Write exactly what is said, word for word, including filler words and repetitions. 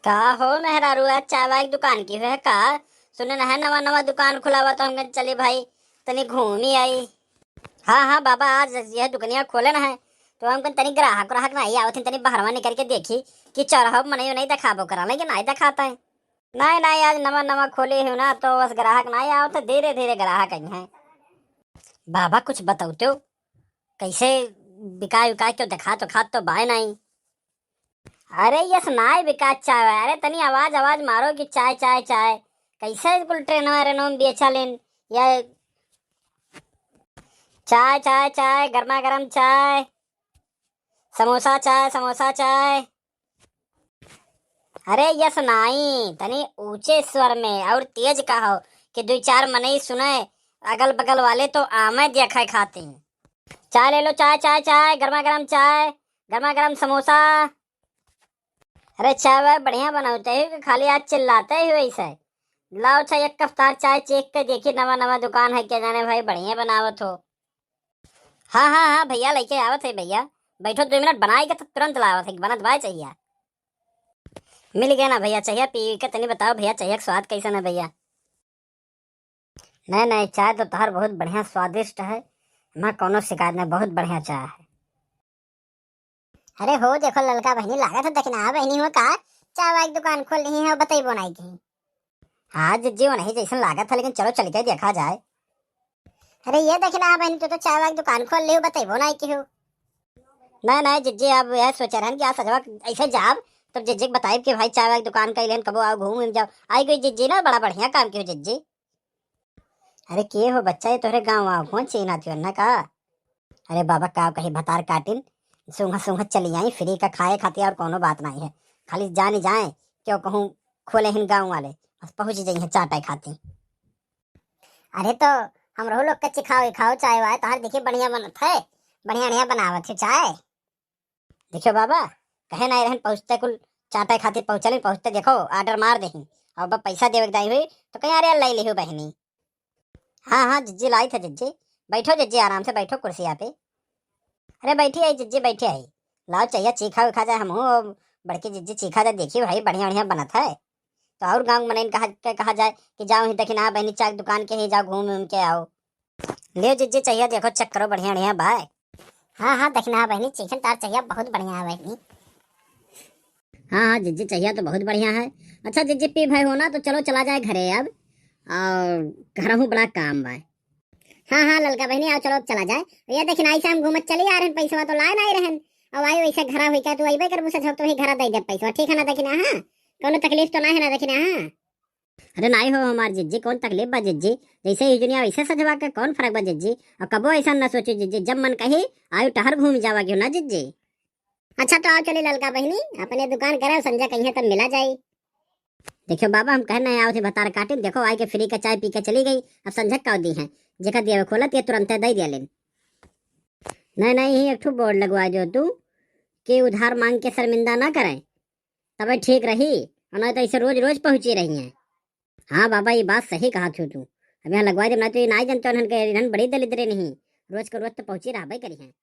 का हो मेहरारू, आज चाय वाय की दुकान की है का? सुने न है नवा नवा दुकान खुला हुआ, तो हम कहे चली भाई तनी घूमी आई। हाँ हाँ बाबा, आज यह दुकनिया खोले न है, तो हम कहे तनी ग्राहक ग्राहक नहीं आवत हैं, तनी बहरवा निकल के देखी कि चौराहा पर मनई नहीं देखाबो करा, लेकिन नहीं देखाता है। नहीं नहीं, आज नवा नवा खोली हूँ ना, तो बस ग्राहक नहीं आवत है, धीरे धीरे ग्राहक आई हैं। बाबा कुछ बताओ तो, कैसे बिकाय उकाय, क्यों देखात उखात तो बाय नहीं। अरे यस नाय बिकात चाय, अरे तनी आवाज आवाज मारो कि चाय चाय चाय। कैसे कुल ट्रेनवा रेनवा में बेचा लेन? या चाय चाय चाय, गर्मा गर्म चाय, समोसा चाय, समोसा चाय। अरे यस नाई, तनी ऊंचे स्वर में और तेज कहो कि दुई चार मनई सुने, अगल बगल वाले तो आमे देखे खातिर। चाय ले लो, चाय चाय चाय, गर्मा गर्म चाय, गर्मा गर्म समोसा। अरे चाय वाय बढ़िया बनावते हो कि खाली आज चिल्लाते हो ऐसे? लाओ अच्छा एक कप तार चाय चेख के देखी, नवा नवा दुकान है, क्या जाने भाई बढ़िया बनावत हो। हाँ हाँ हाँ भैया, लेके आवत है भैया, बैठो दो मिनट, बनाए के तो तुरंत लावत है, बनत बाय चाहिए। मिल गया ना भैया, चाहिए पी के तनी बताओ भैया, चाहिए के स्वाद कैसन है भैया? नहीं नहीं, चाय तो तोहर बहुत बढ़िया स्वादिष्ट है, मैं कोनो शिकायत नहीं, बहुत बढ़िया चाय है। अरे हो देखो ललका बहिनी, लागत है दखिनहा बहिनी हो का, चाय वाय की दुकान खोल ली है, बतैबो नहीं की। हाँ जिज्जी, वो नहीं जैसन लागत है, लेकिन चलो चल के देखा जाए। अरे ये दखिनहा बहिनी, तू तो चाय वाय की दुकान खोल ली हो, बतैबो नहीं की हो। नहीं नहीं जिज्जी, अब यह सोचे रहन कि आज सजवा ऐसे जाब, तब जिज्जी के बताइब कि भाई चाय वाय की दुकान कैलेन, कबो आओ घूम उम जाओ। आई गई जिज्जी ना, बड़ा बढ़िया काम कियो जिज्जी। अरे के हो बच्चा, ये तोहरे गाँव वाँव कौन चीन्हा थियो ना का? अरे बाबा का कही भतार काटिन, सूंघत सूंघत चली आई, फ्री का खाए खातिर और कोनो बात नहीं है, खाली जानी जाए क्यों कहूँ खोले हिन गाँव वाले, बस पहुँच जाई है चाटे खातिर। अरे तो हमरो लोग के चिखाओ खाओ चाय वाय, तोहर देखी बढ़िया बनत है, बढ़िया बढ़िया बनावत है चाय। देखियो बाबा, कहे नहीं रहन पहुँचते कुल चाटे खातिर पहुँचलिन, पहुँचते देखो ऑर्डर मार देही, और अब पैसा देवे के दाई हुई तो कहीं अरे ले लिहो बहिनी। हाँ हाँ जिज्जी लाई थे जिज्जी, बैठो जिज्जी आराम से बैठो कुर्सिया पे। अरे बैठी आई जिज्जी, बैठी आई, लाओ चाहिए चीखा उखा जाए, हम हो बड़की जिज्जी चीखा जाए, देखी भाई बढ़िया बढ़िया बनत है। तो और गाँव मनइन कहा के कहा जाए कि जाओ ही दखिनहा बहिनी चाय दुकान के ही जाओ घूम उम के आओ। लियो जिज्जी चाहिए देखो चेक करो बढ़िया बढ़िया बाय। हाँ हाँ दखिनहा बहिनी, चिकन तार चाहिए बहुत बढ़िया है बहिनी। हाँ हाँ जिज्जी चाहिए तो बहुत बढ़िया है। अच्छा जिज्जी पी भाई हो ना तो चलो चला जाए घरे अब, और घर हूँ बड़ा काम बाय। हाँ हाँ ललका बहिनी आओ चलो अब चला जाए। ये दखिनहा से हम घूमत चली आ रहन, पैसवा तो लाए नहीं रहन, अब आई वैसे घरा हुई का तू अइबे करबू सझवा तो ही घरा दे दे पैसवा, ठीक है ना दखिनहा? हाँ कोनो तकलीफ तो ना है ना दखिनहा? अरे नाई हो हमार जिज्जी, कौन तकलीफ बा जिज्जी, जैसे ही दुनिया वैसे सजवा के कौन फर्क बा जिज्जी। और कबो ऐसा न सोचो जिज्जी, जब मन कही आयु टहर घूम जावा क्यों ना जिज्जी। अच्छा तो आओ चली ललका बहिनी, अपने दुकान करे, संझा कहीं तब मिला जाई। देखो बाबा हम कहने आयो थे भतार काटिन, देखो आई के फ्री का चाय पी के चली गई, अब संझा का दी है, जेका दिया खोला ते तुरंत दे दिया लेन। नहीं नहीं, यही एक ठो बोर्ड लगवा दो तू कि उधार मांग के शर्मिंदा ना करें, तबे ठीक रही, और नहीं तो ऐसे रोज रोज पहुँची रही हैं। हाँ बाबा, ये बात सही कहा थू तू। अब यहाँ लगवा दे, ना तो ये ना जानते उन्हन के, इन्हन बड़ी दलिद्रे नहीं, रोज के रोज तो पहुँची रहबे करी हैं।